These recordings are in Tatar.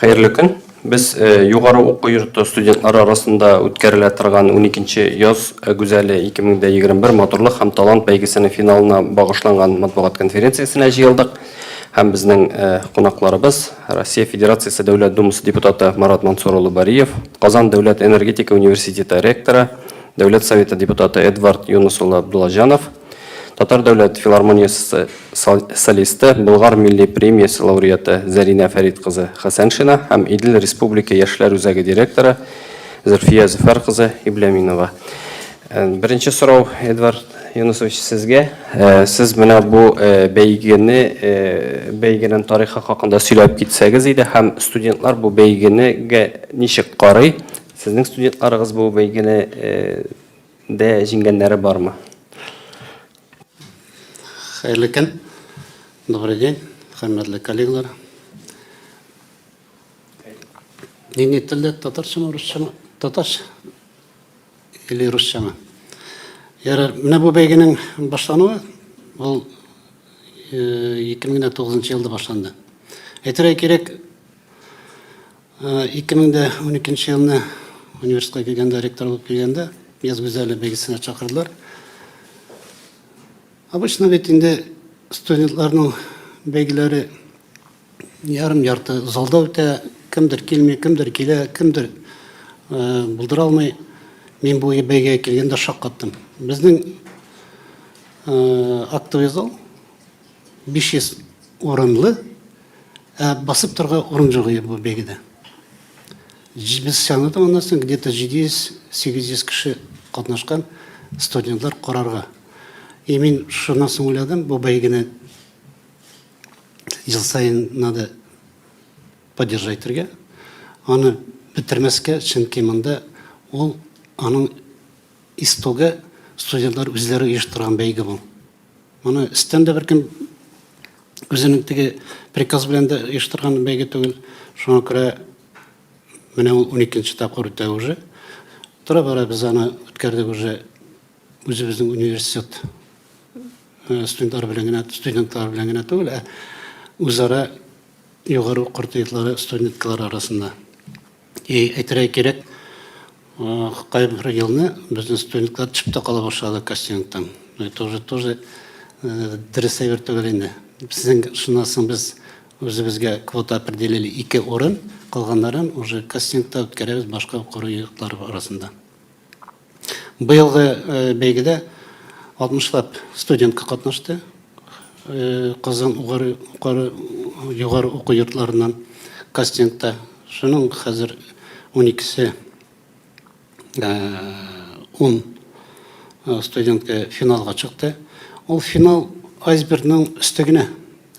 Хәерле көн. Без югары уку йорты студентлары арасында үткәрелә торган 12 яз гүзәле 2021 матурлык һәм талант бәйгесенең финалына багышланган матбугат конференциясенә җыелдык. Һәм безнең кунакларыбыз Россия Федерациясе Дәүләт Думасы депутаты Марат Мансур улы Бариев, Казан дәүләт энергетика университеты ректоры, Дәүләт Советы депутаты Эдвард Юныс улы Абдуллаҗанов, Татар дәүләт филармониясе солисты, Болгар милли премиясе лауреаты Зәринә Фәрит кызы Хәсәншина һәм Идел республика яшьләр үзәге директоры Зөлфия Зөфәр кызы Ибләминова. Беренче сорау, Эдвард Юнусович, сезгә. Сез менә бу бәйгене, бәйгенең тарихы хакында сөйләп китсәгез иде һәм студентлар бу бәйгенегә ничек карый? Сезнең студентларыгыз бу бәйгене дә җиңгәннәре бармы? Хәерле көн. Добрый день, хөрмәтле коллегалар. Нинди телдә, татарчамы, русчамы? Татарча или русчамы? Ярар, менә бу бәйгенең башлануы ул 2009 елда башланды. Әйтергә кирәк, 2012 елны университетка килгәндә, ректор булып килгәндә, Яз гүзәле бәйгесенә чакырдылар. Обычно бит инде студентларның бәйгеләре ярым ярты залда үтә, кемдер килми, кемдер килә, кемдер булдыра алмый. Мин бу бәйгегә килгәндә шаккаттым. Безнең актовый зал 500 урынлы, ә басып торырга урын юк иде бу бәйгедә. Без санадык аннан соң где-то 700-800 кеше катнашкан студентлар карарга. И мин шуннан соң уйладым, бу бәйгене ел саен надо поддержать итәргә, аны бетермәскә, чөнки монда ул аның истогы студентлар үзләре оештырган бәйге бу. Моны өстән дә беркем үзенең теге приказ белән дә оештырган бәйге түгел. Шуңа күрә менә ул 12 тапкыр үтә уже. Тора-бара без аны үткәрдек уже үзебезнең университет студентлары белән генә, студентлар белән генә түгел, ә үзара югары уку йортлары студенткалары арасында. И әйтергә кирәк, кайбер елны безнең студентлар төшеп тә кала башлады кастингтан. Это уже тоже дөрес әйбер түгел инде. Безнең шуннан соң без үзебезгә квота определили ике урын, калганнарын уже кастингта үткәрәбез башка уку йортлары арасында. Быелгы бәйгедә 60лап студентка катнашты. Казан югары уку йортларыннан кастингта. Шуның хәзер 12-се 10 студентка финалга чыкты. Ул финал айсбергның өсте генә.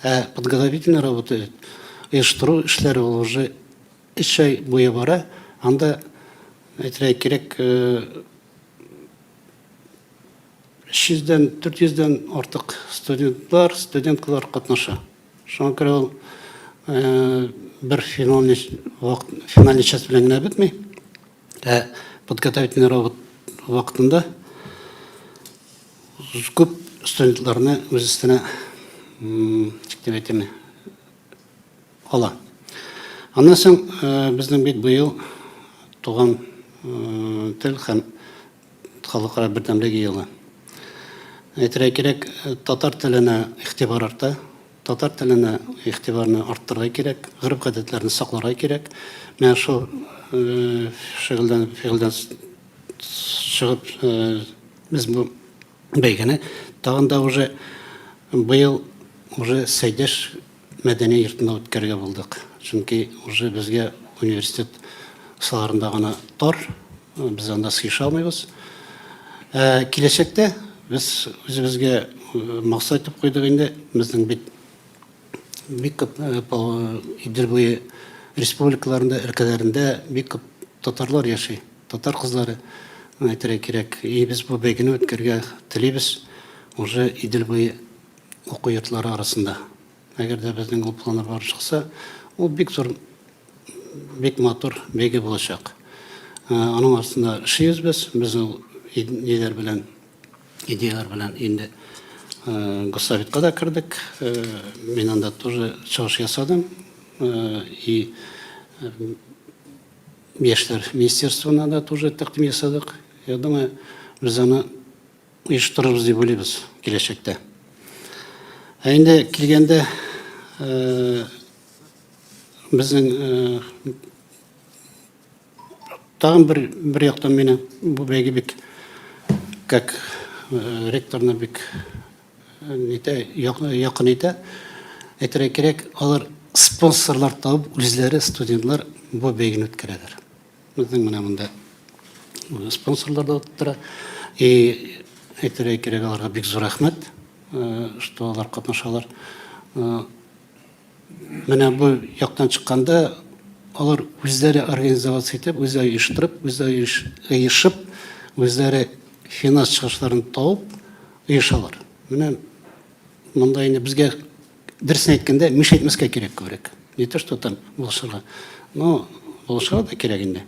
Ә подготовительная работа, оештыру эшләре ул уже өч ай буе бара. Анда, әйтергә кирәк, 300-дән, 400-дән артык студентлар, студенткалар катнаша. Шуңа күрә ул бер финальный финальный часть белән генә бетми. Ә подготовительный работа вакытында күп студентларны үз өстенә, ничек дип әйтим, ала. Аннан соң безнең бит быел туган тел һәм халыкара бердәмлек елы. Әйтергә кирәк, татар теленә игътибар арта. Татар теленә игътибарны арттырырга кирәк, гореф-гадәтләрне сакларга кирәк. Менә шул шөгыльдән, фигыльдән чыгып без бу бәйгене тагын да уже быел уже Сәйдәш мәдәни йортында үткәрергә булдык. Чөнки уже безгә университет кысаларында гына тар, без анда сыеша алмыйбыз. Ә киләчәктә без үзебезгә максат итеп куйдык инде, безнең бит бик күп Идел буе республикаларында, өлкәләрендә бик күп татарлар яши, татар кызлары, әйтергә кирәк. И без бу бәйгене үткәрергә телибез уже Идел буе уку йортлары арасында. Әгәр дә безнең ул планнар барып чыкса, ул бик зур, бик матур бәйге булачак. Аның астында эшлибез без. Без ул ниләр белән, идеяләр белән инде Госсоветка да кердек. Мин анда тоже чыгыш ясадым. И Яшьләр министерствона да тоже тәкъдим ясадык. Я думаю, без аны оештырырбыз дип уйлыйбыз киләчәктә. Ә инде килгәндә безнең тагын бер бер яктан мине бу бәйге бик как ректорны бик нитә якын итә. Әйтергә кирәк, алар спонсорлар табып, үзләре студентлар бу бәйгене үткәрәләр. Безнең менә монда спонсорлар да тора. И әйтергә кирәк, аларга бик зур рәхмәт, что алар катнашалар. Менә бу яктан чыкканда, алар үзләре организоваться итеп, үзләре оештырып, үзләре оешып, үзләре финанс чыгышларын табып оешалар. Менә монда инде безгә дөресен әйткәндә, миш әйтмәскә кирәк күбрәк. Не то, что там булышырга. Но булышырга да кирәк инде.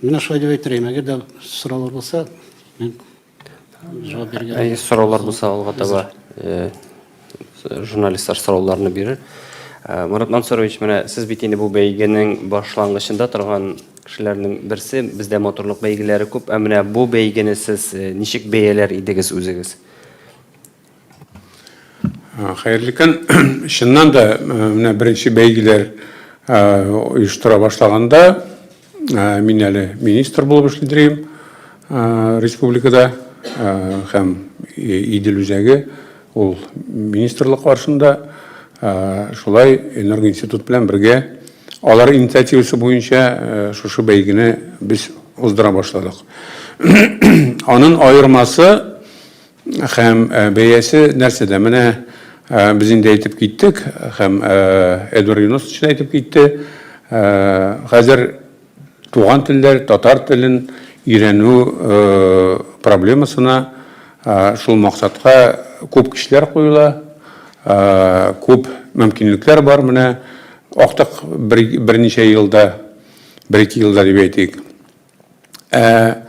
Менә шулай дип әйтер идем. Әгәр дә сораулар булса, мин җавап бирергә. Әйе, сораулар булса, алга таба журналистлар сорауларны бирер. Марат Мансурович, менә сез бит инде бу бәйгенең башлангычында торган кешеләрнең берсе. Бездә матурлык бәйгеләре күп. Ә менә бу бәйгене сез ничек бәяләр идегез үзегез? Хәерле көн. Чыннан да, менә беренче бәйгеләр оештыра башлаганда, мин әле министр булып эшли республикада һәм Идел үзәге ул министрлык каршында шулай Энергоинститут белән бергә алар инициативасы буенча шушы бәйгене без уздыра башладык. Анын аермасы Һәм бәясе нәрсәдә? Менә без инде әйтеп киттек, һәм Эдвард Юнусович та әйтеп китте. Хәзер туган телләр, татар телен өйрәнү проблемасына шул максатка күп көчләр куела, күп мөмкинлекләр бар. Менә актык берничә елда, бер-ике елда дип әйтик. Ә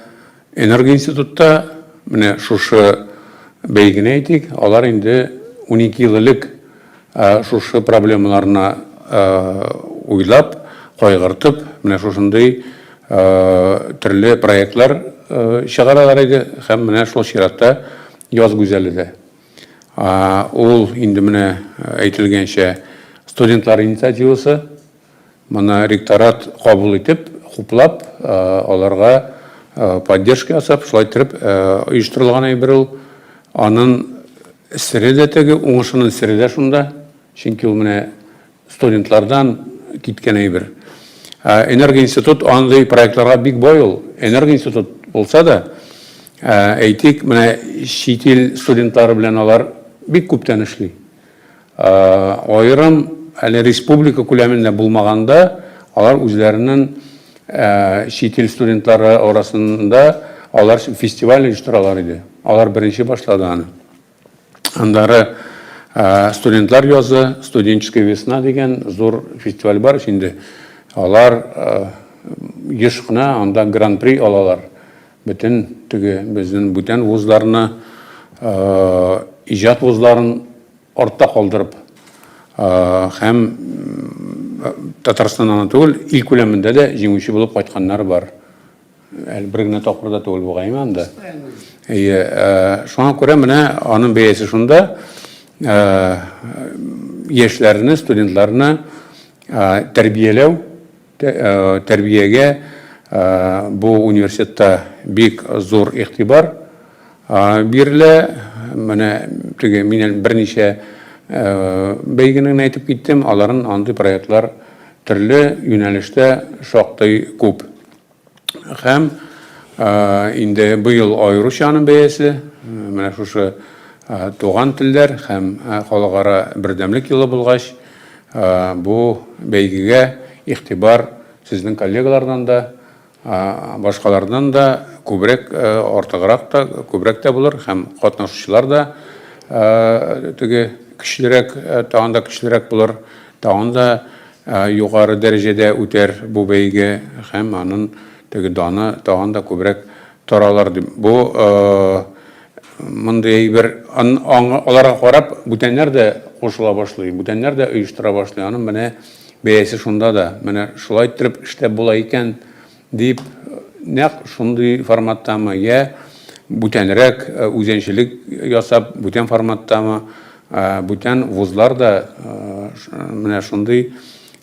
энергоинститутта менә шушы бәйгене әйтик, алар инде 12 ел элек шушы проблемаларны уйлап, кайгыртып, менә шушындый төрле проектлар чыгаралар иде һәм менә шул чиратта Яз гүзәле дә. Ул инде менә әйтелгәнчә студентлар инициативасы. Моны ректорат кабул итеп, хуплап, аларга поддержка ясап, шулай иттереп оештырылган әйбер ул. Анын сере дә теге, уңышының сере дә шунда. Чөнки ул менә студентлардан киткән әйбер. Энергоинститут андый проектларга бик бай ул. Энергоинститут булса да, әйтик, менә чит ил студентлары белән алар бик күптән эшли. Аерым әле республика күләмендә булмаганда, алар үзләренең чит ил студентлары арасында алар фестиваль оештыралар иде. Алар беренче башлады аны. Аннары студентлар язы, студенческая весна дигән зур фестиваль бар инде. Алар еш кына анда гран-при алалар. Бөтен теге безнең бүтән вузларны, иҗат вузларын артта калдырып һәм Татарстаннан гына түгел, ил күләмендә дә җиңүче булып кайтканнары бар. Әле бер генә тапкыр да түгел бугай анда. Әйе, шуңа күрә менә аның бәясе шунда, яшьләрне, студентларны тәрбияләү, Тәрбиягә бу университетта бик зур игътибар бирелә. Менә теге мин берничә бәйгене генә әйтеп киттем, аларның андый проектлар төрле юнәлештә шактый күп. Һәм инде быел аеруча аның бәясе, менә шушы туган телләр һәм халыкара бердәмлек елы булгач, бу бәйгегә игътибар сезнең коллегалардан да, башкалардан да күбрәк, артыграк та, күбрәк тә булыр һәм катнашучылар да теге көчлерәк, тагын да көчлерәк булыр, тагын да Югары дәрәҗәдә үтәр бу бәйге һәм анын теге даны тагын да күбрәк таралыр дип. Бу мондый әйбер аларга карап бүтәннәр дә кушыла башлый, бүтәннәр дә оештыра башлый. Аның менә бәясе шунда да, менә шулай иттереп эшләп була икән дип, нәкъ шундый форматтамы, йә бүтәнрәк үзенчелек ясап, бүтән форматтамы, бүтән вузлар да менә шундый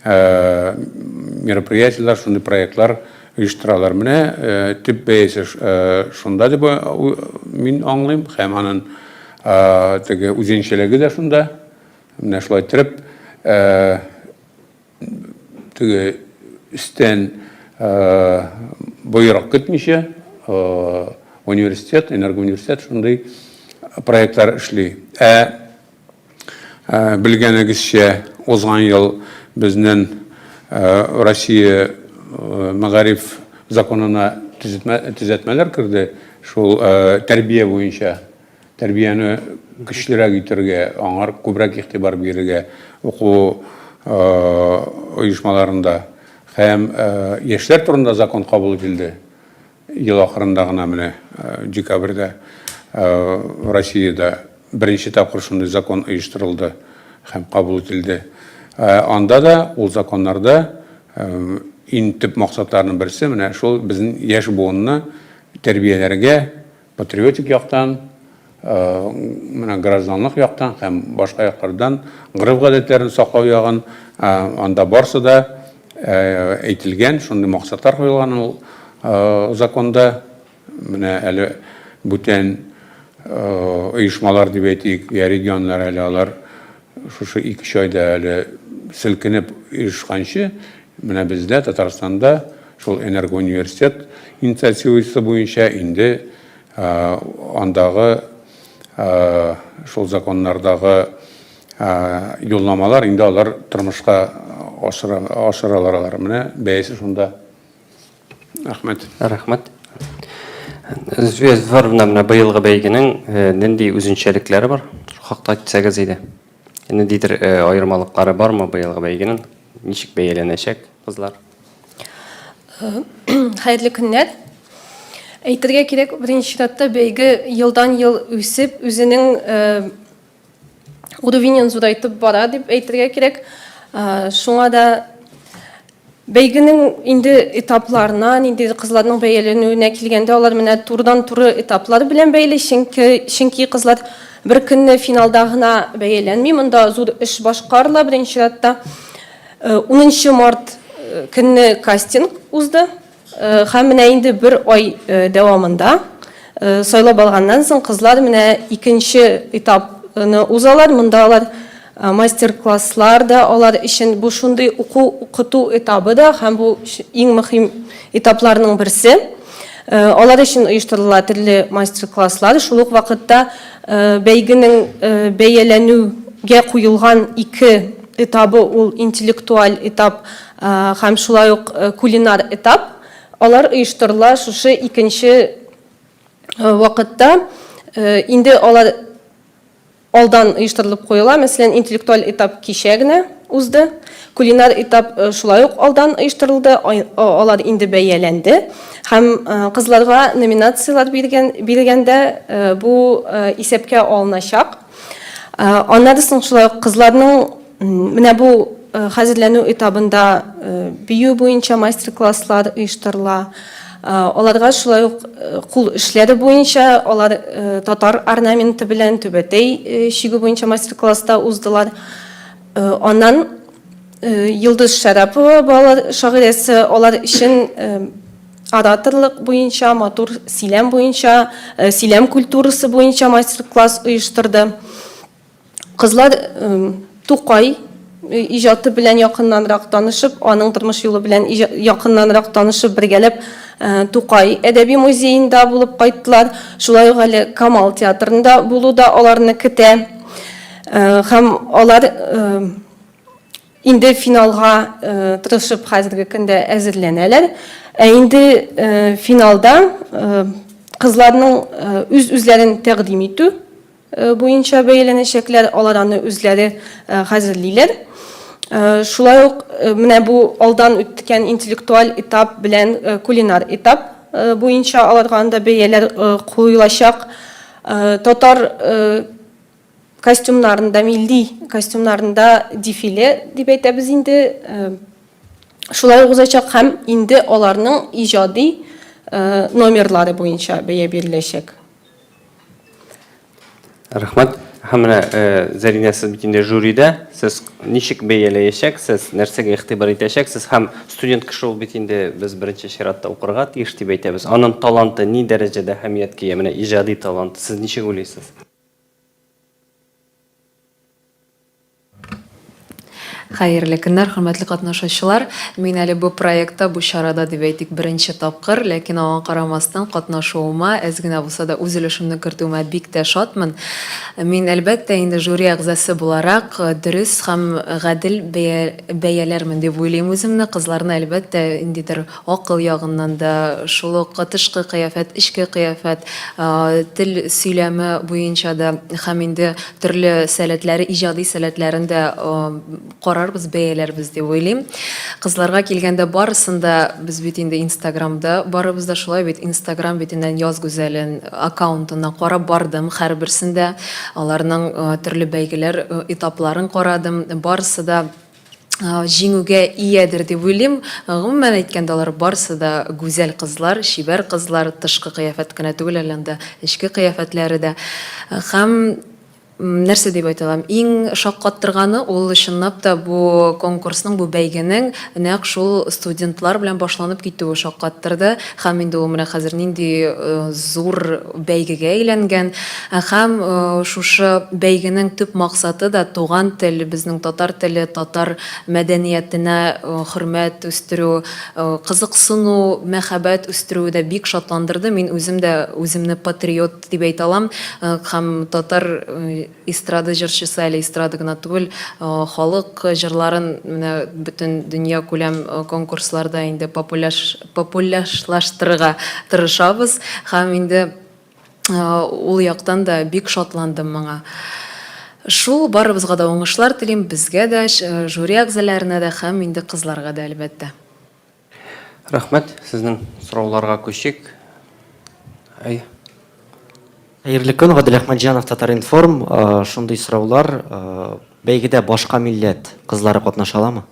мероприятиеләр, шундый проектлар оештыралар. Менә төп бәясе шунда дип мин аңлыйм, һәм аның теге үзенчәлеге дә шунда. Менә шулай иттереп, теге өстән боерык көтмичә, университет, энергоуниверситет шундый проектлар эшли. Ә белгәнегезчә, узган ел безнең Россия мәгариф законына төзәтмәләр керде, шул тәрбия буенча. Тәрбияне көчлерәк итәргә, аңар күбрәк игътибар бирергә уку оешмаларында. Һәм яшьләр турында закон кабул ителде. Ел ахырында гына менә декабрьдә Россиядә беренче тапкыр шундый закон оештырылды һәм кабул ителде. Анда да ул законнарда иң төп максатларның берсе менә шул безнең яшь буынны тәрбияләргә, Патриотик яктан, менә гражданлык яктан һәм башка яклардан гореф-гадәтләрен саклау ягын анда барсы да әйтелгән, шундый максатлар куелган ул законда. Менә әле бүтән оешмалар дип әйтик, я регионнар әле алар шушы ике-өч айда әле селкенеп оешканчы, менә бездә, Татарстанда шул энергоуниверситет инициативасы буенча инде андагы шул законнардагы юлламалар инде алар тормышка ашыралар алар. Менә бәясе шунда. Рәхмәт. Рәхмәт. Зөфия Зөфәровна, менә быелгы бәйгенең нинди үзенчәлекләре бар? Шул хакта әйтсәгез иде. Ниндидер аермалыклары бармы быелгы бәйгенең? Ничек бәяләнәчәк кызлар? Хәерле көннәр. Әйтергә кирәк, беренче чиратта бәйге елдан-ел үсеп, үзенең уровенен зурайтып бара дип әйтергә кирәк. Шуңа да бәйгенең инде этапларына, нинди кызларның бәяләнүенә килгәндә, алар менә турыдан-туры этаплар белән бәйле, чөнки, чөнки кызлар бер көнне финалда гына бәяләнми, монда зур эш башкарыла беренче чиратта. 10 март көнне кастинг узды. Һәм менә инде бер ай дәвамында сайлап алганнан соң кызлар менә икенче этапны узалар. Монда алар мастер-класслар да алар өчен бу шундый уку-укыту этабы да һәм бу иң мөһим этапларның берсе. Алар өчен оештырыла төрле мастер-класслар. Шул ук вакытта бәйгенең бәяләнүгә куелган ике этабы ул интеллектуаль этап Һәм шулай ук кулинар этап, алар оештырыла шушы икенче вакытта. Инде алар алдан оештырылып куела. Мәсәлән, интеллектуаль этап кичә генә узды. Кулинар этап шулай ук алдан оештырылды, алар инде бәяләнде. Һәм кызларга номинацияләр биргән, биргәндә бу исәпкә алыначак. Аннары соң шулай ук кызларның Менә бу хәзерләнү этабында бию буенча мастер-класслар оештырыла. Аларга шулай ук кул эшләре буенча, алар татар орнаменты белән түбәтәй чигү буенча мастер-класста уздылар. Аннан Йолдыз Шәрәпова балалар шагыйрәсе алар өчен ораторлык буенча, матур сөйләм буенча, сөйләм культурасы буенча мастер-класс оештырды. Кызлар Тукай иҗаты белән якыннанрак танышып, аның тормыш юлы белән якыннанрак танышып, бергәләп Тукай әдәби музеенда булып кайттылар. Шулай ук әле Камал театрында булу да аларны көтә. Һәм алар инде финалга тырышып хәзерге көндә әзерләнәләр. Ә инде финалда кызларның үз-үзләрен тәкъдим итү буенча бәяләнәчәкләр, алар аны үзләре хәзерлиләр. Шулай ук менә бу алдан үткән интеллектуаль этап белән кулинар этап буенча аларга анда бәяләр куелачак. Татар костюмнарында, милли костюмнарында дефиле дип әйтәбез инде, шулай ук узачак һәм инде аларның иҗади номерлары буенча бәя биреләчәк. Рәхмәт. Һәм менә, Зәринә, сез бит инде жюрида, сез ничек бәяләячәксез, нәрсәгә игътибар итәчәксез һәм студент кеше ул бит инде без беренче чиратта укырга тиеш дип әйтәбез. Аның таланты ни дәрәҗәдә әһәмияткә ия? Менә иҗади таланты, сез ничек уйлыйсыз? Хәерле көннәр, хөрмәтле катнашучылар! Мин әле бу проектта, бу чарада дип әйтик, беренче тапкыр, ләкин аңа карамастан катнашуыма, әз генә булса да үз өлешемне кертүемә бик тә шатмын. Мин, әлбәттә, инде жюри әгъзасы буларак, дөрес һәм гадел бәя бәяләрмен дип уйлыйм үземне. Кызларны, әлбәттә, ниндидер Акыл ягыннан да, шул ук тышкы кыяфәт, эчке кыяфәт, тел сөйләме буенча да һәм инде төрле сәләтләре, иҗади сәләтләрен дә карарбыз, бәяләрбез дип уйлыйм. Кызларга килгәндә, барысын да без бит инде Инстаграмда, барыбыз да шулай бит, Инстаграм битеннән Яз гүзәлен аккаунтына карап бардым һәрберсен дә, аларның төрле бәйгеләр этапларын карадым, барысы да җиңүгә иядер дип уйлыйм. Гомумән әйткәндә, алар барысы да гүзәл кызлар, чибәр кызлар, тышкы кыяфәт кенә түгел әле анда, эчке кыяфәтләре дә. Һәм нәрсә дип әйтә алам, иң шаккаттырганы ул чынлап та бу конкурсның, бу бәйгенең нәкъ шул студентлар белән башланып китүе шаккаттырды. Һәм инде ул менә хәзер нинди зур бәйгегә әйләнгән. Һәм шушы бәйгенең төп максаты да туган тел, безнең татар теле, татар мәдәниятенә хөрмәт үстерү, кызыксыну, мәхәббәт үстерүе дә бик шатландырды. Мин үзем дә үземне патриот дип әйтә алам һәм татар эстрада җырчысы, әле эстрада гына түгел, халык җырларын менә бөтен дөньякүләм конкурсларда инде популяшлаштырырга тырышабыз һәм инде Ул яктан да бик шатландым моңа. Шул, барыбызга да уңышлар телим, безгә дә, жюри әгъзаларына да һәм инде кызларга да, әлбәттә. Рәхмәт, сезнең сорауларга күчик. Әй. Хәерле көн, Гадел Әхмәтҗанов, Татар-информ. Шундый сораулар, бәйгедә башка милләт кызлары катнаша аламы?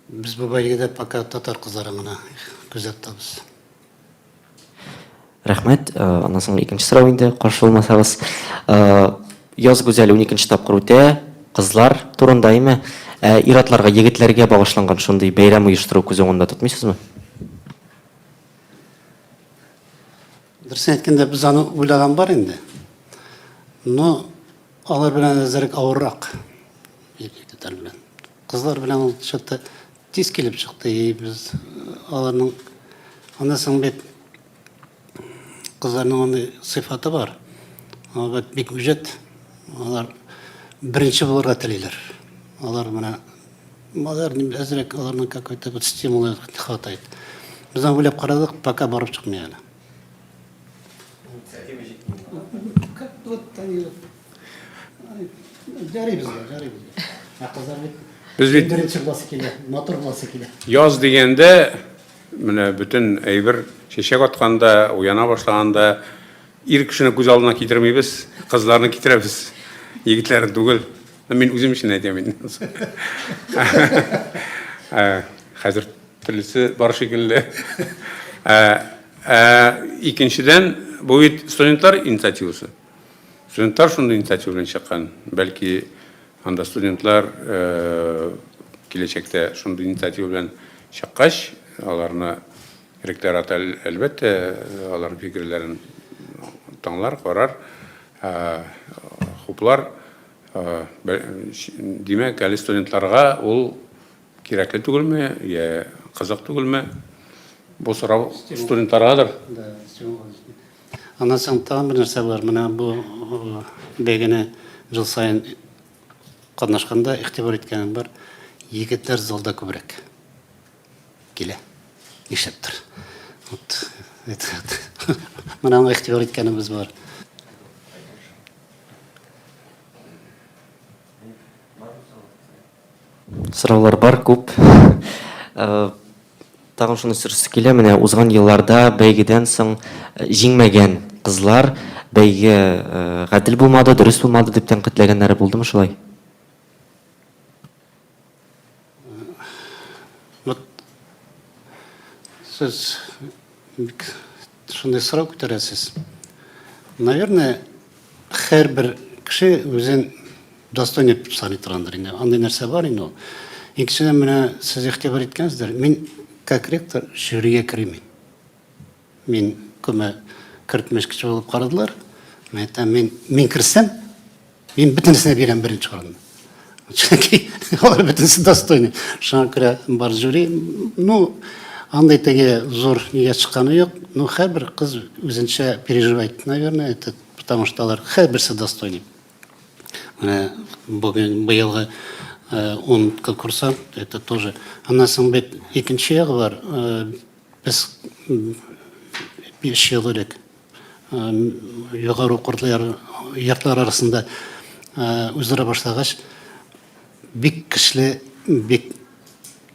Без бу бәйгедә пока татар кызларын гына күздә тотабыз. Рәхмәт. Э, аннан соң икенче сорау инде, каршы булмасагыз. Э, Яз гүзәле 12 тапкыр үтә, кызлар турында име? Ә ир-атларга, егетләргә багышланган шундый бәйрәм оештыру күз уңында тотмыйсызмы? Дөресен әйткәндә, без аны уйлаган бар инде. Но Алар белән әзерәк авыррак. Егетләр белән. Кызлар белән ул чакта тиз килеп чыкты. И без аларның аннан соң бит кызларның андый сыйфаты бар. Алар бит бик үҗәт. Алар беренче булырга телиләр. Алар менә алар әзрәк аларның какой-то вот стимулы не хватает. Без аны уйлап карадык, пока барып чыкмый әле. Инициатива җитми. Как вот они вот. Ярый безгә, ярый безгә. Ә кызлар бит Без бит беренче буласы килә, матур буласы килә. Яз дигәндә, менә бөтен әйбер чәчәк атканда, уяна башлаганда, ир кешене күз алдына китермибез, кызларны китерәбез, егетләрне түгел. Мин үзем өчен әйтәм инде. Хәзер төрлесе бар шикелле. Ә икенчедән, бу бит студентлар инициативасы. Студентлар шундый инициатива белән чыккан. Бәлки, анда студентлар киләчәктә шундый инициатива белән чыккач, аларны ректорат, әлбәттә, аларның фикерләрен тыңлар, карар, хуплар. Димәк, әле студентларга ул Кирәкле түгелме, я кызык түгелме? Бу сорау студентларгадыр. Да, Аннан соң тагын бер нәрсә бар. Менә бу бәйгене жыл саен катнашканда игътибар иткәнем бар. Егетләр залда күбрәк килә. Нишләптер. Вот. Менә аңа игътибар иткәнебез бар. Сораулар бар күп. Э, Тагын шуны сорыйсы килә, менә узган елларда бәйгедән соң җиңмәгән кызлар бәйге гадел булмады, дөрес булмады дип тәнкыйтьләгәннәре булдымы шулай? Вот сез бик шундый сорау күтәрәсез. Наверное, һәрбер кеше үзен достойный дип саный торгандыр инде. Андый нәрсә бар инде ул. Икенчедән, менә сез игътибар иткәнсездер, мин как ректор жюрига кермим. Мин күпме кертмешкече булып карадылар. Мин әйтәм, мин, мин керсәм, мин бөтенесенә бирәм беренче урынны. Чөнки алар бөтенесе достойный. Шуңа күрә бар жюри, ну, андый теге зур нигә чыкканы юк. Ну, һәрбер кыз үзенчә переживает, наверное, это, потому что алар һәрберсе достойный. Менә бүген быелгы 10 конкурсант, это тоже. Аннан соң бит икенче ягы бар. Без 5 ел элек югары уку йортлары арасында уздыра башлагач, бик көчле, бик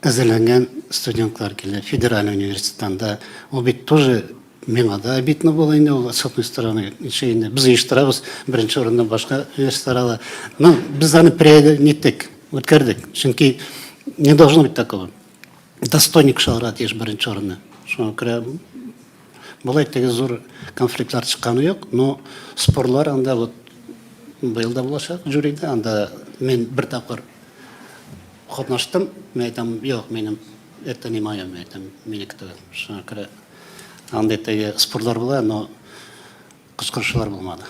әзерләнгән студентлар килде федеральный университеттан да. Ул бит тоже миңа да обидно было инде ул, с одной стороны, ничек инде без оештырабыз, беренче урынны башка университетлар ала. Но без аны ниттек, үткәрдек. Чөнки не должно быть такого. Достойный кеше алырга тиеш беренче урынны. Шуңа күрә болай теге зур конфликтлар чыкканы юк, но спорлар анда вот быел да булачак жюрида. Анда мин бер тапкыр катнаштым, мин әйтәм, юк, минем это не мое, мин әйтәм, минеке түгел. Шуңа күрә андый теге спорлар була, но кычкырышулар булмады.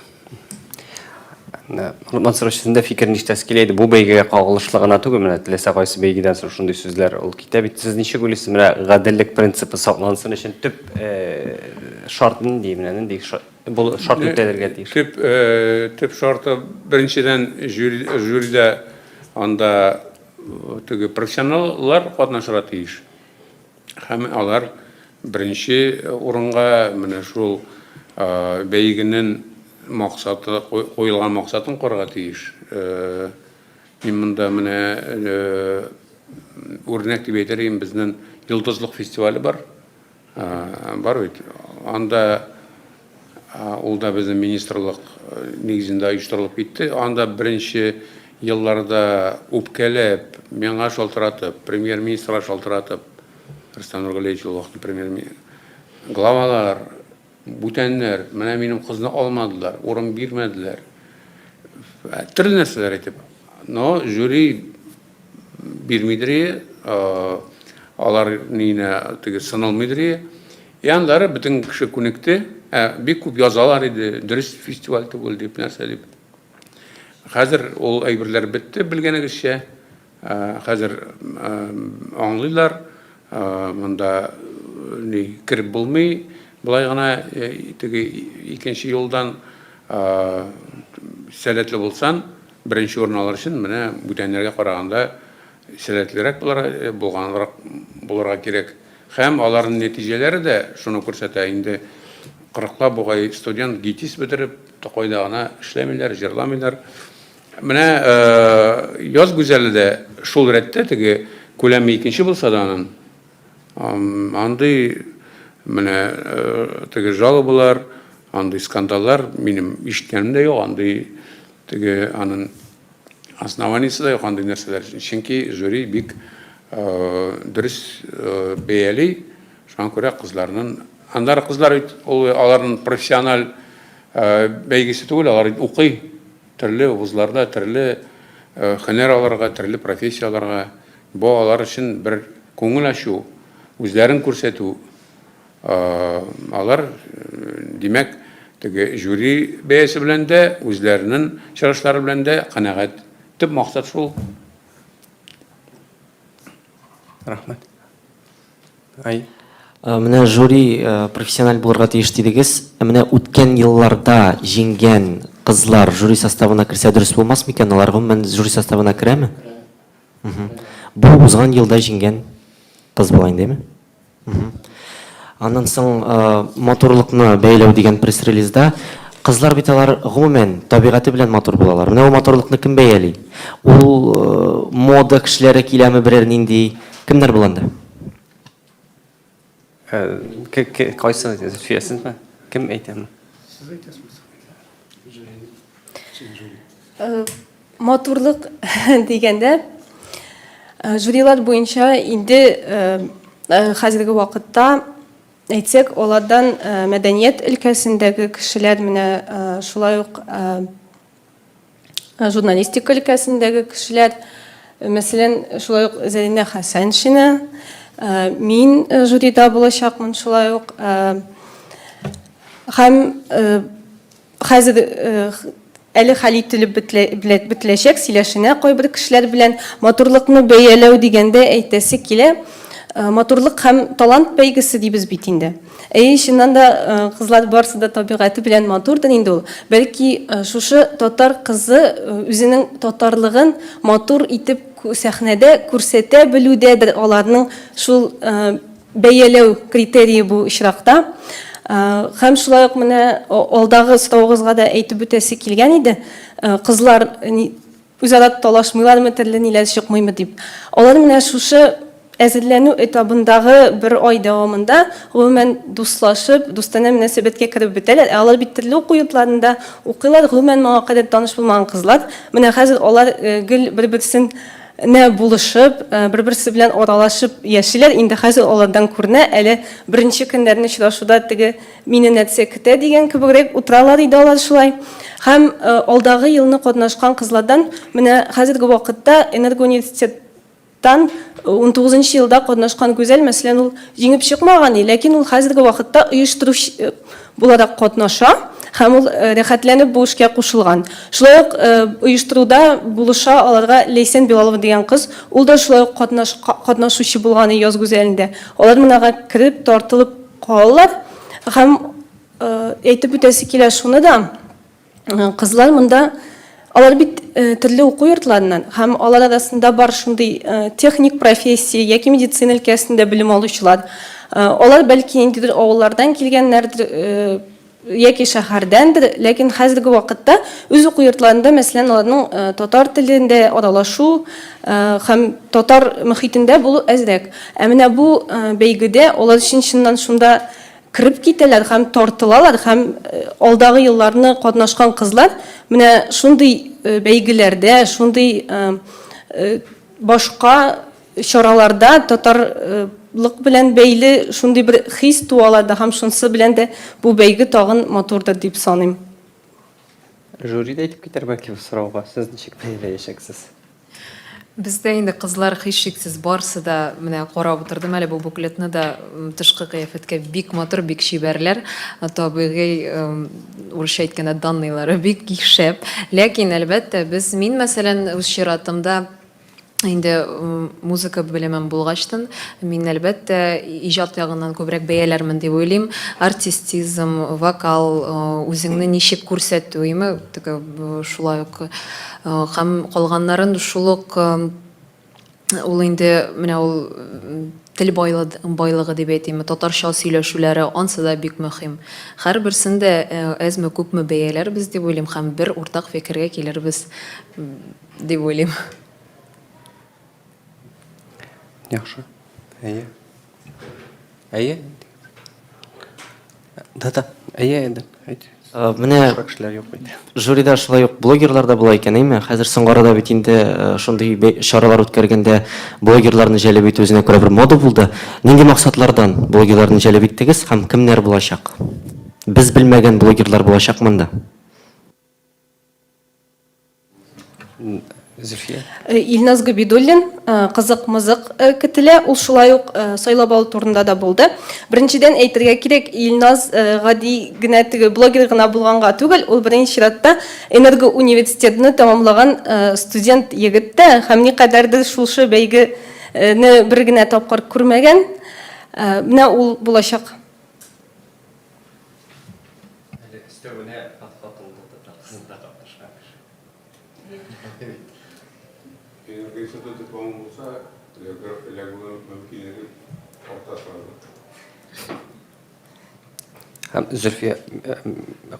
Мансур, сезнең дә фикерне ишетәсе килә иде. Бу бәйгегә кагылышлы гына түгел, менә теләсә кайсы бәйгедән соң шундый сүзләр ул китә бит. Сез ничек уйлыйсыз, менә гаделлек принципы саклансын өчен төп шарт нинди, менә нинди бу шарт үтәлергә тиеш? Төп төп шарты беренчедән жюрида анда теге профессионаллар катнашырга тиеш. Һәм алар беренче урынга менә шул бәйгенең максаты, куелган максатын куарга тиеш. Мин монда менә үрнәк дип әйтер идем, безнең Йолдызлык фестивале бар. Бар бит. Анда ул да безнең министрлык нигезендә оештырылып китте. Анда беренче елларда үпкәләп, миңа шалтыратып, премьер-министрга шалтыратып, Рөстәм Нургалиевич ул вакытта премьер главалар, бүтәннәр, менә минем кызны алмадылар, урын бирмәделәр. Төрле нәрсәләр әйтеп. Но жюри бирмидер, алар ниенә теге сыналмыйдыр. И аннары бөтен кеше күнекте, ә бик күп язалар иде, дөрес фестиваль түгел дип, нәрсә дип. Хәзер ул әйберләр бетте, белгәнегезчә. Хәзер аңлыйлар, монда ни кереп булмый, болай гына теге икенче юлдан сәләтле булсан, беренче урын алыр өчен менә бүтәннәргә караганда сәләтлерәк булырга, булганрак булырга кирәк. Һәм аларның нәтиҗәләре дә шуны күрсәтә, инде кырыклап бугай студент ГИТИС бетереп, кайда гына эшләмиләр, җырламыйлар. Менә Яз гүзәле дә шул рәттә, теге күләме икенче булса да аның, андый менә теге жалобалар, андый скандаллар минем ишеткәнем дә юк, андый теге аның Основаниесе дә юк андый нәрсәләр өчен. Чөнки жюри бик дөрес бәяли. Шуңа күрә кызларның аннары кызлар бит ул аларның профессиональ бәйгесе түгел, алар бит укый төрле вузларда, төрле һөнәр алырга, төрле профессия алырга. Бу алар өчен бер күңел ачу, үзләрен күрсәтү. Алар, димәк, теге жюри бәясе белән дә, үзләренең чыгышлары белән дә канәгать. Төп максат шул. Рәхмәт. Ай. Менә жюри профессиональ булырга тиеш дидегез. Ә менә үткән елларда җиңгән кызлар жюри составына керсә дөрес булмас микән? Алар гомумән жюри составына керәме? Бу узган елда җиңгән кыз була инде, әйме? Аннан соң матурлыкны бәяләү дигән пресс-релизда кызлар бит алар гомумән табигате белән матур булалар. Менә ул матурлыкны кем бәяли? Ул мода кешеләре киләме берәр нинди? Кемнәр була анда? Кайсы Зөлфия, сезме? Кем әйтәме? Сез әйтәсезме? Матурлык дигәндә, жюрилар буенча инде хәзерге вакытта әйтсәк, алардан мәдәният өлкәсендәге кешеләр менә шулай ук журналистика өлкәсендәге кешеләр, мәсәлән, шулай ук Зәринә Хәсәншина, мин жюрида булачакмын шулай ук. Һәм хәзер әле хәл ителеп бетеләчәк, сөйләшенә кайбер кешеләр белән. Матурлыкны бәяләү дигәндә әйтәсе килә, матурлык һәм талант бәйгесе дибез бит инде. Әйе, чыннан да, кызлар барысы да табигате белән матурдыр инде ул. Бәлки, шушы татар кызы үзенең татарлыгын матур итеп сәхнәдә күрсәтә белүдәдер аларның шул бәяләү критерие бу очракта. Һәм шулай ук менә алдагы соравыгызга да әйтеп үтәсе килгән иде. Кызлар Үзара талашмыйлармы, төрле ниләр чыкмыймы дип. Алар менә шушы әзерләнү этабындагы бер ай дәвамында, гомумән, дуслашып, дустанә мөнәсәбәткә кереп бетәләр. Ә алар бит төрле уку йортларында укыйлар, гомумән, моңа кадәр таныш булмаган кызлар. Менә хәзер алар гел бер-берсен нә булышып, бер-берсе белән аралашып яшиләр. Инде хәзер алардан күренә, әле беренче көннәрне очрашуда теге Мине нәрсә көтә дигән кебегрәк утыралар иде алар шулай. Һәм алдагы елны катнашкан кызлардан менә хәзерге вакытта энергоуниверситеттан унтугызынчы елда катнашкан Гүзәл, мәсәлән, ул җиңеп чыкмаган и, ләкин ул хәзерге вакытта оештыручы буларак катнаша һәм ул рәхәтләнеп бу эшкә кушылган. Шулай ук оештыруда булыша аларга Ләйсән Билалова дигән кыз, ул да шулай ук катнашучы булган и Яз гүзәлендә. Алар монага кереп, тартылып Калалар. Һәм әйтеп үтәсе килә шуны да, кызлар монда, алар бит төрле уку йортларыннан, һәм алар арасында бар шундый техник профессия яки медицина өлкәсендә белем алучылар. Алар бәлки ниндидер авыллардан килгәннәрдер, яки шәһәрдәндер, ләкин хәзерге вакытта үз уку йортларында, мәсәлән, аларның татар телендә аралашу һәм татар мөхитендә булу әзрәк. Ә менә бу бәйгедә алар чын-чыннан шунда кереп китәләр һәм тартылалар һәм алдагы елларны катнашкан кызлар менә шундый бәйгеләрдә, шундый башка Чараларда татарлык белән бәйле шундый бер хис туа аларда һәм шунысы белән дә бу бәйге тагын матурдыр дип саныйм. Жюри дә әйтеп китәр бәлки бу сорауга, сез ничек бәяләячәксез? Бездә инде кызлар һичшиксез барсы да, менә карап утырдым әле бу буклетны да, тышкы кыяфәткә бик матур, бик чибәрләр, табигый, урысча әйткәндә, данныйлары бик шәп. Ләкин, әлбәттә, без, мин, мәсәлән, үз чиратымда, Инде музыка белемем булгачтын, мин, әлбәттә, иҗат ягыннан күбрәк бәяләрмен дип уйлыйм. Артистизм, вокал, үзеңне ничек күрсәтү, име, теге шулай ук һәм калганнарын шул ук ул инде менә ул тел байлыгы дип әйтимме, татарча сөйләшүләре, ансы да бик мөһим. Һәрберсен дә әзме-күпме бәяләрбез дип уйлыйм һәм бер уртак фикергә килербез Дип уйлыйм. Яхшы. Әйе. Әйе. Да, да. Әйе, әйе. Әйт. Менә Башка кешеләр юк бит. Жюрида шулай ук блогерлар да була икән, әйме? Хәзер соңгы арада бит инде шундый чаралар үткәргәндә блогерларны җәлеп итү үзенә күрә бер мода булды. Нинди максатлардан блогерларны җәлеп иттегез һәм кемнәр булачак? Без белмәгән блогерлар булачак монда. Зөлфия. Э, Илназ Габидуллин э, кызык-мызык э, көтелә. Ул шулай ук сайлап алу турында да булды. Беренчедән әйтергә кирәк, Илназ гади генә теге блогер гына булганга түгел, ул беренче чиратта Энерго университетны тәмамлаган студент егет тә һәм никадәрдер шушы бәйгене бер генә тапкыр күрмәгән. Менә ул булачак. Әле өстәвенә хатынында татар кызында катнашкан кеше. Энергоинститут дипломы булса, эләгү мөмкинлеге арта сразу. Һәм Зөлфия,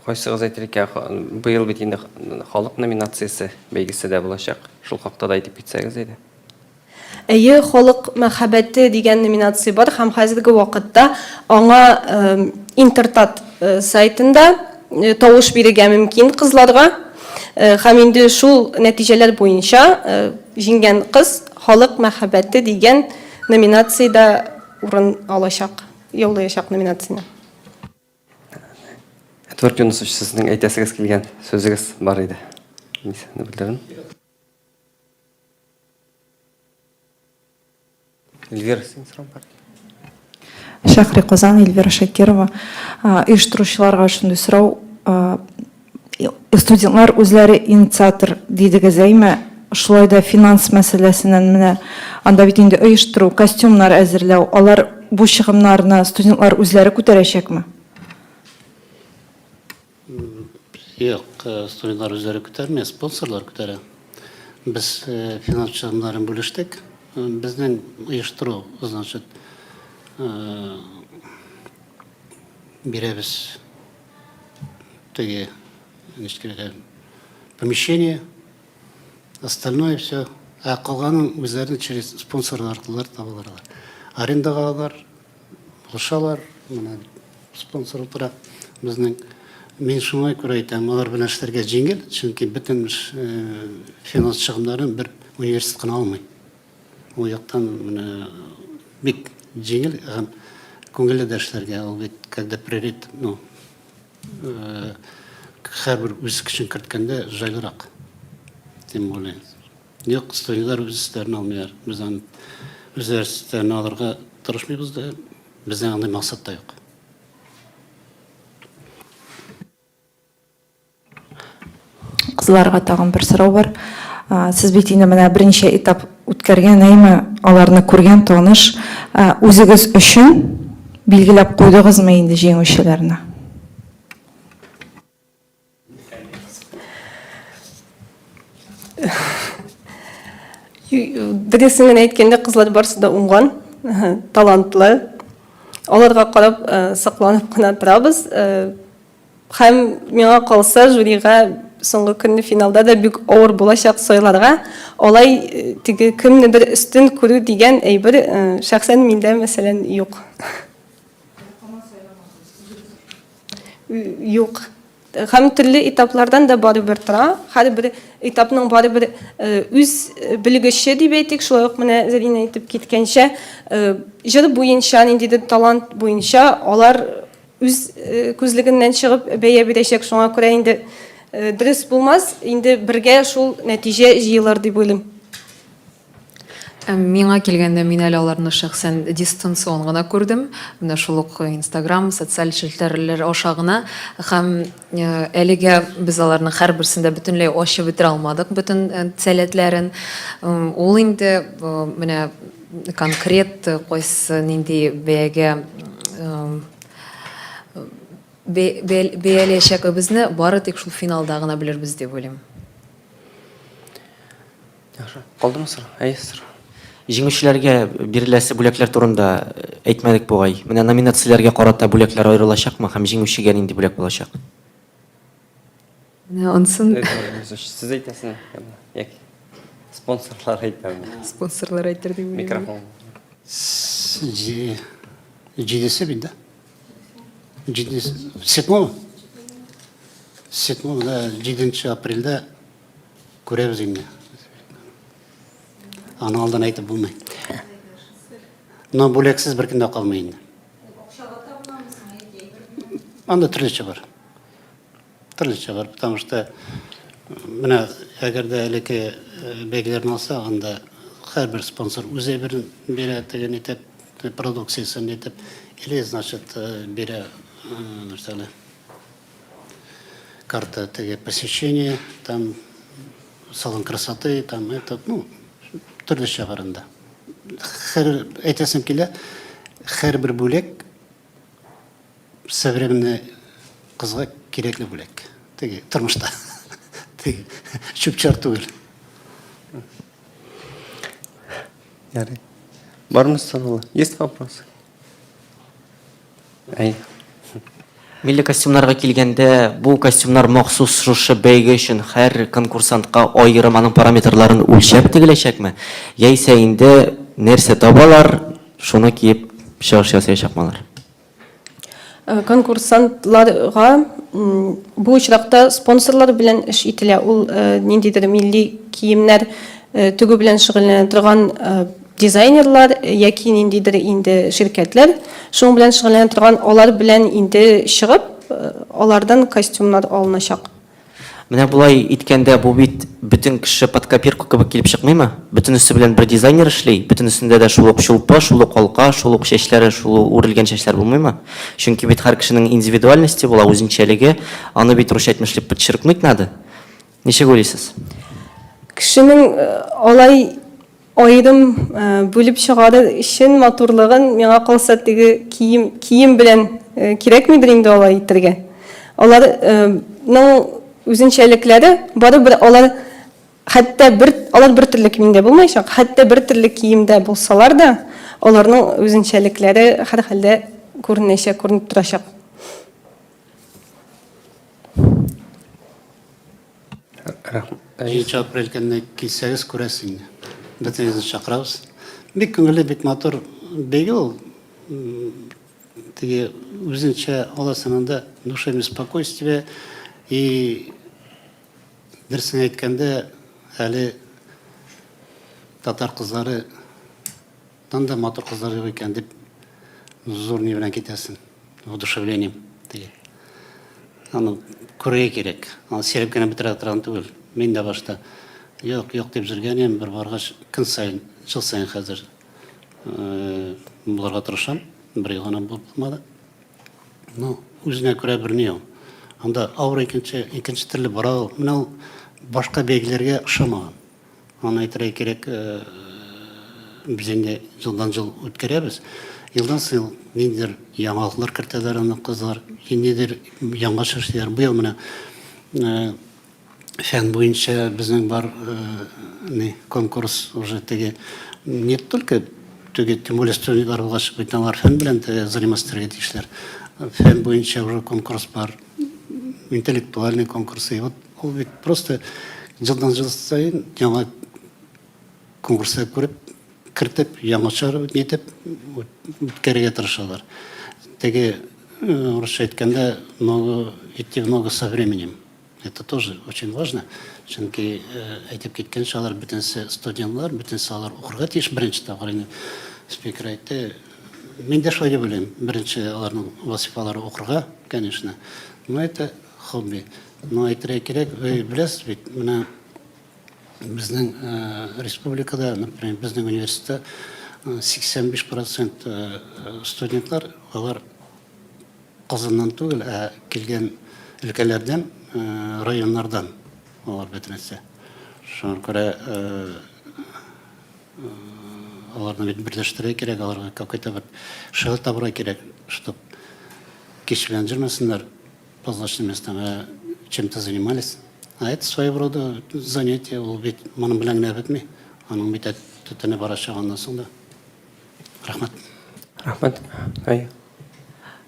кайсыгыз әйтер икән, быел бит инде халык номинациясе бәйгесе дә булачак. Шул хакта да әйтеп китсәгез иде. Әйе, Халык мәхәббәте дигән номинация бар һәм хәзерге вакытта аңа Интертат сайтында тавыш бирергә мөмкин кызларга. Һәм инде шул нәтиҗәләр буенча җиңгән кыз Халык мәхәббәте дигән номинациядә урын алачак, яулаячак номинацияне. Эдвард Юнусович, сезнең әйтәсегез килгән сүзегез бар иде. Мин сезне бүлдердем. Эльвира, син сорау бар. Шәһри Казан, Эльвира Шакирова. Оештыручыларга шундый сорау. Студентлар үзләре инициатор дидегез, әйме? Шулай да финанс мәсьәләсеннән менә анда бит инде оештыру, костюмнар әзерләү, алар бу чыгымнарны студентлар үзләре күтәрәчәкме? Юк, студентлар үзләре күтәрми, спонсорлар күтәрә. Без финанс чыгымнарын бүлештек. Безнең оештыру, значит, бирәбез теге, ничек әйтәм, помещение, остальное все. Ә калганын үзләрен через спонсорлар аркылы табалар алар. Арендага алар, булышалар, менә спонсор утыра безнең. Мин шуңа күрә әйтәм, алар белән эшләргә җиңел, чөнки бөтен финанс чыгымнарын бер университет кына алмый. Ул яктан менә бик җиңел һәм күңелле дә эшләргә. Ул бит когда приоритет, ну, һәрбер үз көчен керткәндә җайлырак. Тем более. Юк, студентлар үз өсләренә алмыйлар. Без аны үзләре өсләренә алырга тырышмыйбыз да, безнең андый максат та юк. Кызларга тагын бер сорау бар. Сез бит инде менә берничә этап үткәргән, әйме, аларны күргән, таныш. Үзегез өчен билгеләп куйдыгызмы инде җиңүчеләрне? Дөресен генә әйткәндә, кызлар барысы да уңган, талантлы. Аларга карап, сокланып кына торабыз. Һәм миңа калса, жюрига соңгы көнне финалда да бик авыр булачак сайларга. Алай теге кемнедер өстен күрү дигән әйбер шәхсән миндә, мәсәлән, юк. Юк. Һәм төрле этаплардан да барыбер тора. Һәрбер этапның барыбер үз белгече дип әйтик, шулай ук менә Зәринә әйтеп киткәнчә, җыр буенча, ниндидер талант буенча алар үз күзлегеннән чыгып бәя бирәчәк, шуңа күрә инде дөрес булмас, инде бергә шул нәтиҗә җыелыр дип уйлыйм. Миңа килгәндә, мин әле аларны шәхсән дистанцион гына күрдем. Менә шул ук Инстаграм, социаль челтәрләр аша гына. Һәм әлегә без аларның һәрберсен дә бөтенләй ачып бетерә алмадык, бөтен сәләтләрен. Ул инде менә конкрет кайсы нинди бәягә бәяләячәгебезне бары тик шул финалда гына белербез дип уйлыйм. Яхшы. Калдымы сорау? Әйе, сорау. Җиңүчеләргә биреләсе бүләкләр турында әйтмәдек бугай. Менә номинацияләргә карата бүләкләр аерылачакмы һәм җиңүчегә нинди бүләк булачак? Менә ансын. Сез әйтәсезме? Яки спонсорлар әйтәме? Спонсорлар әйтер дип уйлыйм. Микрофон. Җидесе бит, да? Җидесе. Седьмого? Седьмого, да, җиденче апрельдә күрәбез инде. Аны алдан әйтеп булмый. Но бүләксез беркем дә калмый инде. Анда төрлечә бар. Төрлечә бар, потому что менә әгәр дә элекке бәйгеләрне алсак, анда һәрбер спонсор үз әйберен бирә, теге нитеп, продукциясен нитеп, или, значит, бирә нәрсәне, карта теге посещение, там салон красоты, там этот, ну, төрлечә бар анда. Һәр, әйтәсем килә, һәрбер бүләк Современный кызга кирәкле бүләк. Теге тормышта. Теге чүп-чар түгел. Ярый. Бармы сораулар? Есть вопросы? Әй. Милли костюмнарга килгәндә, бу костюмнар махсус шушы бәйге өчен һәр конкурсантка аерым аның параметрларын үлчәп тегеләчәкме? Яисә инде нәрсә табалар, шуны киеп чыгыш ясаячакмы алар? Конкурсантларга бу очракта спонсорлар белән эш ителә. Ул ниндидер милли киемнәр тегү белән шөгыльләнә торган дизайнерлар яки ниндидер инде ширкәтләр шуның белән шөгыльләнә торган, алар белән инде чыгып, алардан костюмнар алыначак. Менә болай иткәндә, бу бит бөтен кеше под копирку кебек килеп чыкмыймы? Бөтенесе белән бер дизайнер эшли, бөтенесендә дә шул ук чулпы, шул ук алка, шул ук чәчләре, шул ук үрелгән чәчләр булмыймы? Чөнки бит һәр кешенең индивидуальности була, үзенчәлеге, аны бит русча әйтмешли подчеркнуть надо. Ничек уйлыйсыз? Кешенең алай Аерым бүлеп чыгарыр өчен матурлыгын, миңа калса, теге кием, кием белән кирәкмидер инде алай итергә. Аларның үзенчәлекләре барыбер алар хәтта бер алар бер төрле киемдә булмаячак, хәтта бер төрле киемдә булсалар да, аларның үзенчәлекләре һәрхәлдә күренәчәк, күренеп торачак. Рәхмәт. Җиденче апрель көнне килсәгез күрәсез инде. Бөтенегезне чакырабыз. Бик күңелле, бик матур бәйге ул. Теге үзенчә аласың анда душевное спокойствие и дөресен әйткәндә, әле татар кызлары Тан да матур кызлар юк икән дип зур ни белән китәсең, воодушевлением теге. Аны күрергә кирәк. Аны сөйләп кенә бетерә торган түгел. Мин дә башта юк, юк дип йөргән идем, бер баргач, көн саен, ел саен хәзер булырга тырышам. Бер ел гына булып булмады. Ну, үзенә күрә бер ни ул. Анда аура икенче, икенче төрле бара ул. Менә ул башка бәйгеләргә ошамаган. Аны әйтергә кирәк, без инде елдан-ел үткәрәбез. Елдан-ел ниндидер яңалыклар кертәләр аны кызлар, ниндидер яңача эшлиләр. Быел менә фән буенча безнең бар ни конкурс уже теге не только теге, тем более студентлар булгач, бит алар фән белән заниматься итәргә тиешләр. Фән буенча уже конкурс бар, интеллектуальный конкурс. И вот Ул бит просто елдан-ел саен яңа конкурслар күреп, кертеп, яңача нитеп үткәрергә тырышалар. Теге русча әйткәндә, ногу идти в ногу со временем. Это тоже очень важно. Чөнки әйтеп киткәнчә, алар бөтенесе студентлар, бөтенесе алар укырга тиеш беренче тапкыр инде спикер әйтте. Мин дә шулай дип уйлыйм. Беренче аларның вазифалары укырга, конечно. Но это хобби. Но әйтергә кирәк, вы беләсез бит, менә безнең республикада, например, безнең университетта 85 процент студентлар, алар Казаннан түгел, ә килгән өлкәләрдән, районнардан алар бөтенесе. Шуңа күрә аларны бит берләштерергә кирәк, аларга какой-то бер шөгыль табырга кирәк, чтоб кич белән йөрмәсеннәр. По злачным местам, ә чем-то занимались. А это своего рода занятие, ул бит моның белән генә бетми. Аның бит төтене барачак аннан соң да. Рәхмәт. Рәхмәт. Әй.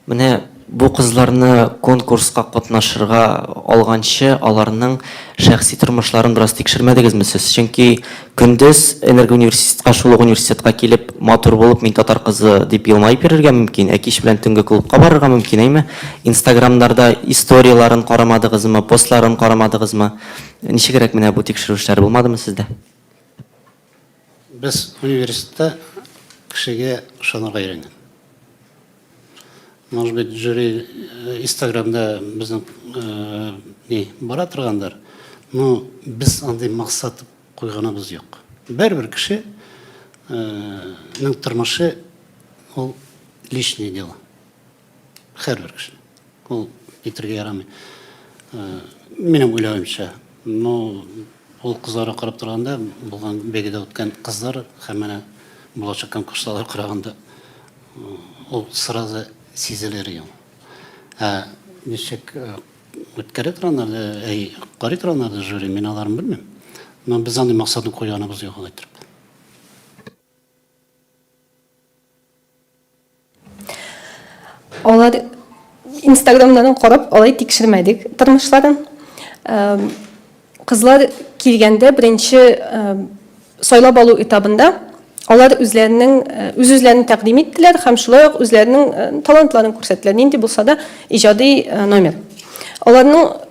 Менә бу кызларны конкурска катнашырга алганчы, аларның шәхси тормышларын бераз тикшермәдегезме сез? Чөнки көндез энергоуниверситетка, шул ук университетка килеп, матур булып, мин татар кызы дип елмаеп йөрергә мөмкин, ә кич белән төнге клубка барырга мөмкин, әйме? Инстаграмнарда историяларын карамадыгызмы, постларын карамадыгызмы? Ничегрәк менә бу тикшерү эшләре булмадымы сездә? Без университетта кешегә ышанырга өйрәнгән. Может быть, жюри Инстаграмда безнең ни бара торгандыр, но без андый максат куйганыбыз юк. Бәрбер кеше ның тормышы ул личное дело. Һәрбер кеше. Ул әйтергә ярамый. Минем уйлавымча, но ул кызларга карап торганда, булган бәйгедә үткән кызлар һәм менә булачак конкурсларга караганда, ул сразу сизелер ул. Ә ничек үткәрә торганнар, әй, карый торганнар жюри, мин аларын белмим. Но без андый максатны куйганыбыз юк алай иттереп. Алар Инстаграмнарын карап, алай тикшермәдек тормышларын. Кызлар килгәндә беренче сайлап алу этабында алар үзләренең үз-үзләрен тәкъдим иттеләр һәм шулай ук үзләренең талантларын күрсәттеләр, нинди булса да иҗади номер. Аларның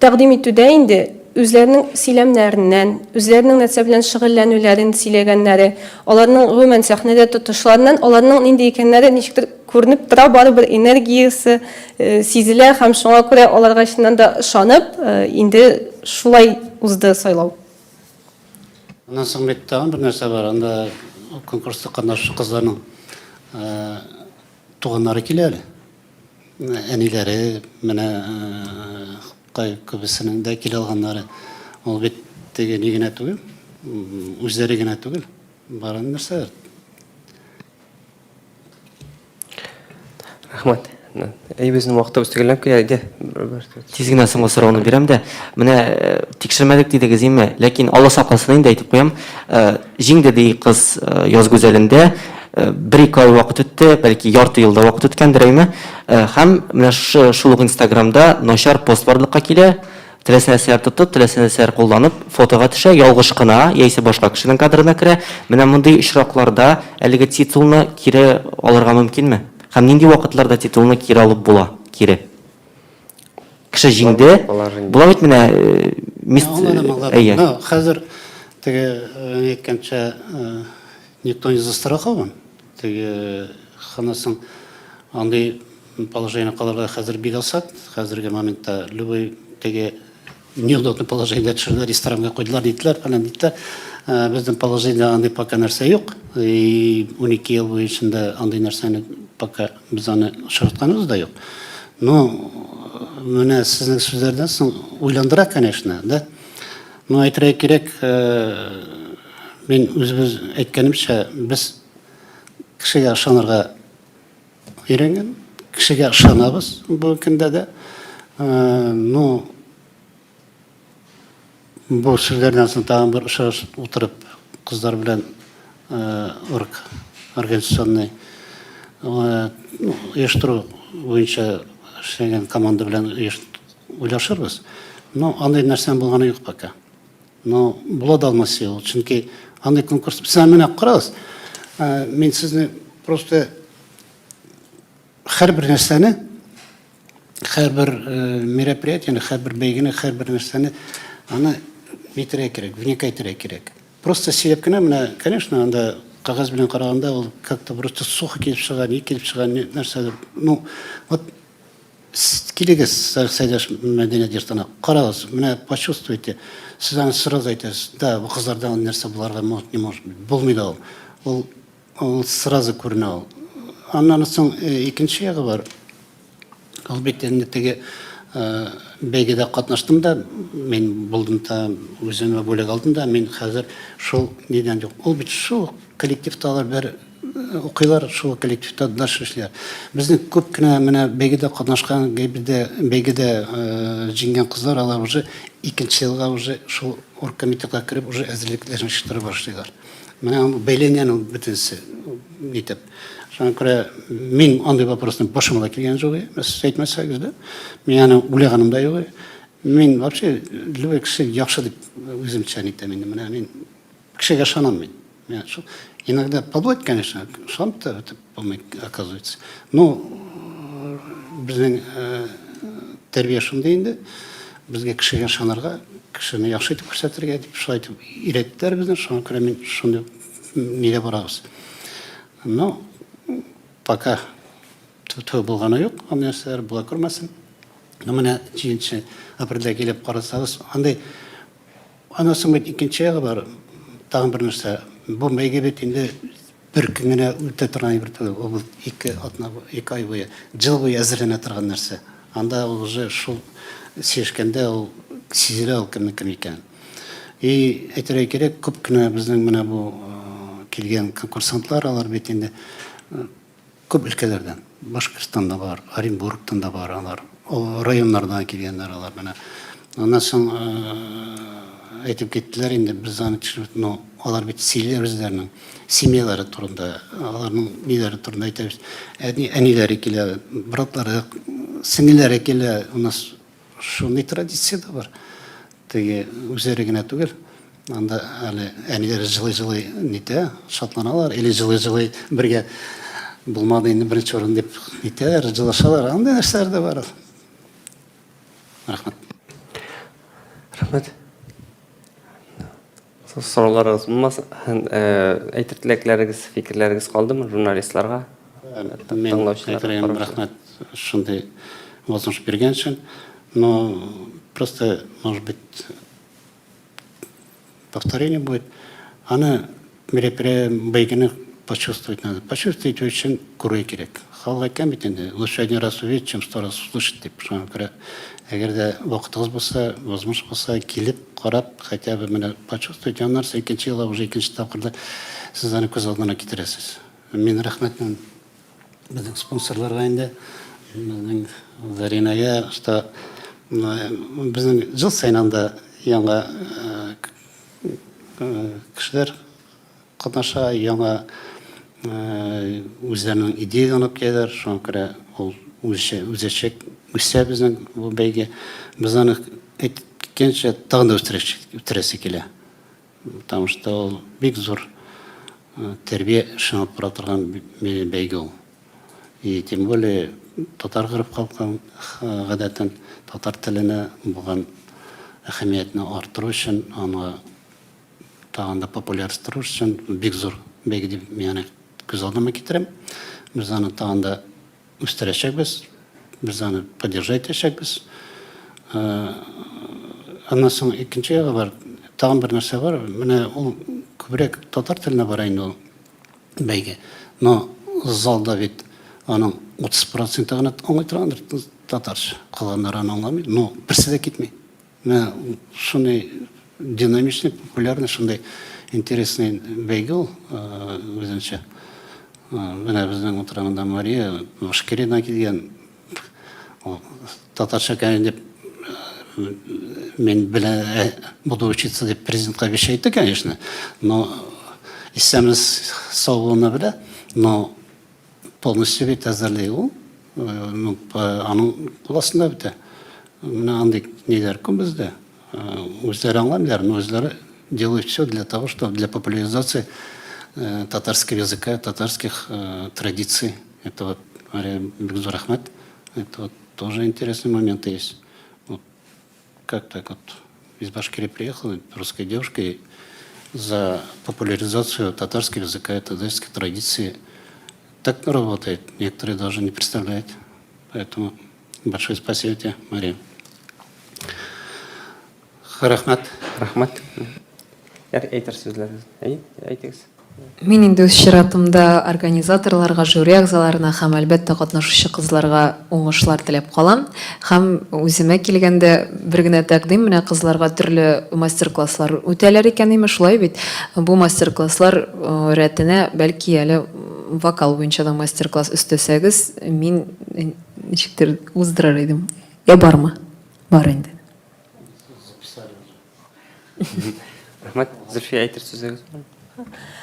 Тәкъдим итүдә инде үзләренең сөйләмнәреннән, үзләренең нәрсә белән шөгыльләнүләрен сөйләгәннәре, аларның гомумән сәхнәдә тотышларыннан аларның нинди икәннәре ничектер күренеп тора, барыбер энергиясе сизелә һәм шуңа күрә аларга чыннан да ышанып, инде шулай узды сайлау. Аннан соң бит тагын бер нәрсә бар, анда конкурста катнашучы кызларның туганнары килә әле. Әниләре менә кай күбесенең дә килә алганнары. Ул бит теге ни генә түгел, үзләре генә түгел, бар нәрсәләр. Рәхмәт. Әй, безнең вакытыбыз төгәлләнеп килә иде. Тиз генә соңгы сорауны бирәм дә. Менә тикшермәдек дидегез, име? Ләкин Алла сакласын инде әйтеп куям. Җиңде ди кыз яз гүзәлендә. Бер-ике ай вакыт үтте, бәлки ярты ел да вакыт үткәндер, әйме? Һәм менә шушы шул ук Инстаграмда начар пост барлыкка килә. Теләсә нәрсәләр тотып, теләсә нәрсәләр кулланып, фотога төшә, ялгыш кына, яисә башка кешенең кадрына керә. Менә мондый очракларда әлеге титулны кире алырга мөмкинме? Һәм нинди вакытларда титулны кире алып була? Кире. Кеше җиңде. Була бит менә мисс. Әйе. Хәзер теге әйткәнчә Никто не застрахован. Теге ханасың андый положение калырга хәзер бик асат. Хәзерге моментта любой теге неудобный положениедә төшерделәр, ресторанга куйдылар, диделәр, фәлән диделәр. Э, безнең положениедә андый пока нәрсә юк. И 12 ел буе эчендә андый нәрсәне пока без аны очратканыбыз да юк. Но менә сезнең сүзләрдән соң уйландыра, конечно, да. Но әйтергә кирәк, э, Мин үзебез әйткәнемчә, без кешегә ышанырга өйрәнгән, кешегә ышанабыз бүгенге көндә дә. Э, ну, бу сүзләрдән соң тагын бер очрашып утырып, кызлар белән э, орг, организационный э, ну, оештыру буенча эшләгән команда белән уйлашырбыз. Но андый нәрсәнең булганы юк пока. Но була да алмас ул, чөнки андый конкурс. Сез менә карагыз, мин сезне просто һәрбер нәрсәне, һәрбер мероприятиене, һәрбер бәйгене, һәрбер нәрсәне аны нитәргә кирәк, вникать итәргә кирәк. Просто сөйләп кенә менә, конечно, анда кәгазь белән караганда ул как-то просто сухо килеп чыга, ни килеп чыга, нәрсәдер. Ну, вот Килегез, Салих Сәйдәш мәдәният йортына, карагыз, менә почувствуйте. Сез аны сразу әйтәсез, да, бу кызларда ул нәрсә буларга может, не может быть. Булмый да ул. Ул, ул сразу күренә ул. Аннан соң э, икенче ягы бар. Ул бит инде теге э, бәйгедә катнаштым да, мин булдым да, үземә бүләк алдым да, мин хәзер шул нидән юк. Ул бит шул коллективта алар бер укыйлар, шул коллективта дальше эшлиләр. Безнең күп кенә менә бәйгедә катнашкан, бәйгедә, бәйгедә җиңгән кызлар, алар уже икенче елга уже шул оргкомитетка кереп, уже әзерлекләрен оештыра башлыйлар. Менә бәйләнгән ул бөтенесе нитеп. Шуңа күрә мин андый вопросны башыма да килгән юк, сез әйтмәсәгез дә. Мин аны уйлаганым да юк. Мин вообще любой кеше яхшы дип үземчә нитәм инде. Менә мин кешегә ышанам мин. Менә шул. Иногда побывать, конечно, ышанып та бетеп булмый, оказывается. Но безнең тәрбия шундый инде. Безгә кешегә ышанырга, кешене яхшы итеп күрсәтергә дип шулай итеп өйрәттеләр безне. Шуңа күрә мин шундый нигә барабыз. Но пока тьфу булганы юк, андый нәрсәләр була күрмәсен. Но менә 7 апрельдә килеп карасагыз, андый Аннан соң бит икенче ягы бар, тагын бер нәрсә. Бу бәйге бит инде бер көн генә үтә торган әйбер түгел. Ул бит ике атна, ике ай буе, ел буе әзерләнә торган нәрсә. Анда ул уже шул сөйләшкәндә ул сизелә ул кемнең кем икәнен. И әйтергә кирәк, күп кенә безнең менә бу килгән конкурсантлар, алар бит инде Күп өлкәләрдән. Башкортстан да бар, Оренбургтан да бар алар. Районнардан килгәннәр алар менә. Аннан соң әйтеп киттеләр инде, без аны төшереп, но алар бит сөйлиләр үзләренең семьялары турында, аларның ниләре турында әйтәбез. Әни, әниләре килә, братлары, сеңелләре килә, у нас шундый традиция дә бар. Теге үзләре генә түгел, анда әле әниләре җылый-җылый нитә, шатланалар, или җылый-җылый бергә булмады инде беренче урын дип нитәләр, җылашалар. Андый нәрсәләр дә бар. Рәхмәт. Рәхмәт. Сорауларыгыз булмаса, әйтер теләкләрегез, фикерләрегез калдымы журналистларга? Мин әйтергә рәхмәт шундый возможность биргән өчен. Но просто, может быть, повторение будет. Аны мероприятие бәйгене почувствовать надо. Почувствовать өчен күрү кирәк. Халык әйткән бит инде, лучше один раз увидеть, чем сто раз услышать дип. Шуңа күрә, әгәр дә вакытыгыз булса, возможность булса, килеп, карап, хотя бы менә почувствовать, аннан соң икенче елга уже икенче тапкырда сез аны күз алдына китерәсез. Мин рәхмәтмен безнең спонсорларга инде, безнең Заринәгә, что безнең ел саен анда яңа кешеләр катнаша, яңа үзләренең идеяләрен алып киләләр, шуңа күрә ул үзәчәк, үсә безнең бу бәйге. Без аны әйтеп киткәнчә тагын да үстерәсе килә. Потому что ул бик зур тәрбия эшен алып бара торган бәйге ул. И тем более татар гореф халкын гадәтен, татар теленә булган әһәмиятне арттыру өчен, аны тагын да популярлаштыру өчен бик зур бәйге дип мин аны күз алдыма китерәм. Без аны тагын да үстерәчәкбез, без аны поддержать итәчәкбез. Аннан соң икенче ягы бар, тагын бер нәрсә бар, менә ул күбрәк татар теленә бара инде ул бәйге. Но залда бит аның 30 проценты гына аңлый торгандыр татарча, калганнары аны аңламый, но берсе дә китми. Менә шундый динамичный, популярный, шундый интересный бәйге ул үзенчә. Менә безнең утыра монда Мария Башкириядан килгән. Ул татарча кәне дип мин белә буду учиться дип президентка обещать итте, конечно, но исәнмез сау булуны белә, но Полностью бит әзерли ул. Ну, аның кул астында бит. Менә андый ниләр күп бездә. Үзләре аңламыйлар, но үзләре делают все для того, чтобы для популяризации татарского языка, татарских традиций. Это вот, Мария, бик зур рәхмәт. Это вот тоже интересный момент есть. Вот как так вот из Башкирии приехала русская девушка и за популяризацию татарского языка и татарской традиции так работает. Некоторые даже не представляют. Поэтому большое спасибо тебе, Мария. Рәхмәт. Рәхмәт. Әйтер сүзләрегез. Әйе, әйтегез. Мин инде үз чиратымда организаторларга, жюри әгъзаларына һәм, әлбәттә, катнашучы кызларга уңышлар теләп калам. Һәм үземә килгәндә, бер генә тәкъдим, менә кызларга төрле мастер-класслар үтәләр икән, имеш, шулай бит? Бу мастер-класслар рәтенә, бәлки, әле вокал буенча да мастер-класс өстәсәгез, мин ничектер уздырыр идем. Я бармы? Бар инде. Рәхмәт. Зөлфия, әйтер сүзегез бармы?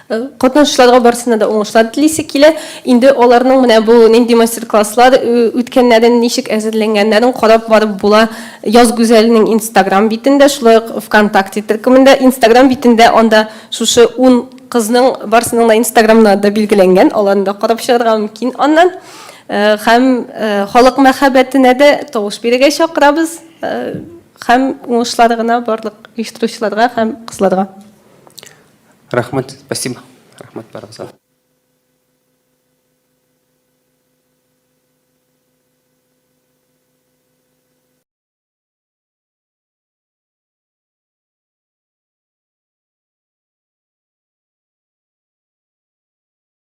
Э, катнашучыларга барысына да уңышлар телисе килә. Инде аларның менә бу нинди мастер-класслар э, үткәннәрен, ничек әзерләнгәннәрен карап барып була. Яз гүзәленең Инстаграм битендә, шулай ук ВКонтакте төркемендә, Инстаграм битендә анда шушы 10 кызның барысының да Инстаграмнары да билгеләнгән, аларны да карап чыгарга мөмкин аннан. Э, һәм халык мәхәббәтенә дә тавыш бирергә чакырабыз. Һәм уңышлар гына барлык оештыручыларга һәм кызларга. Рәхмәт, спасибо. Рәхмәт барыгызга.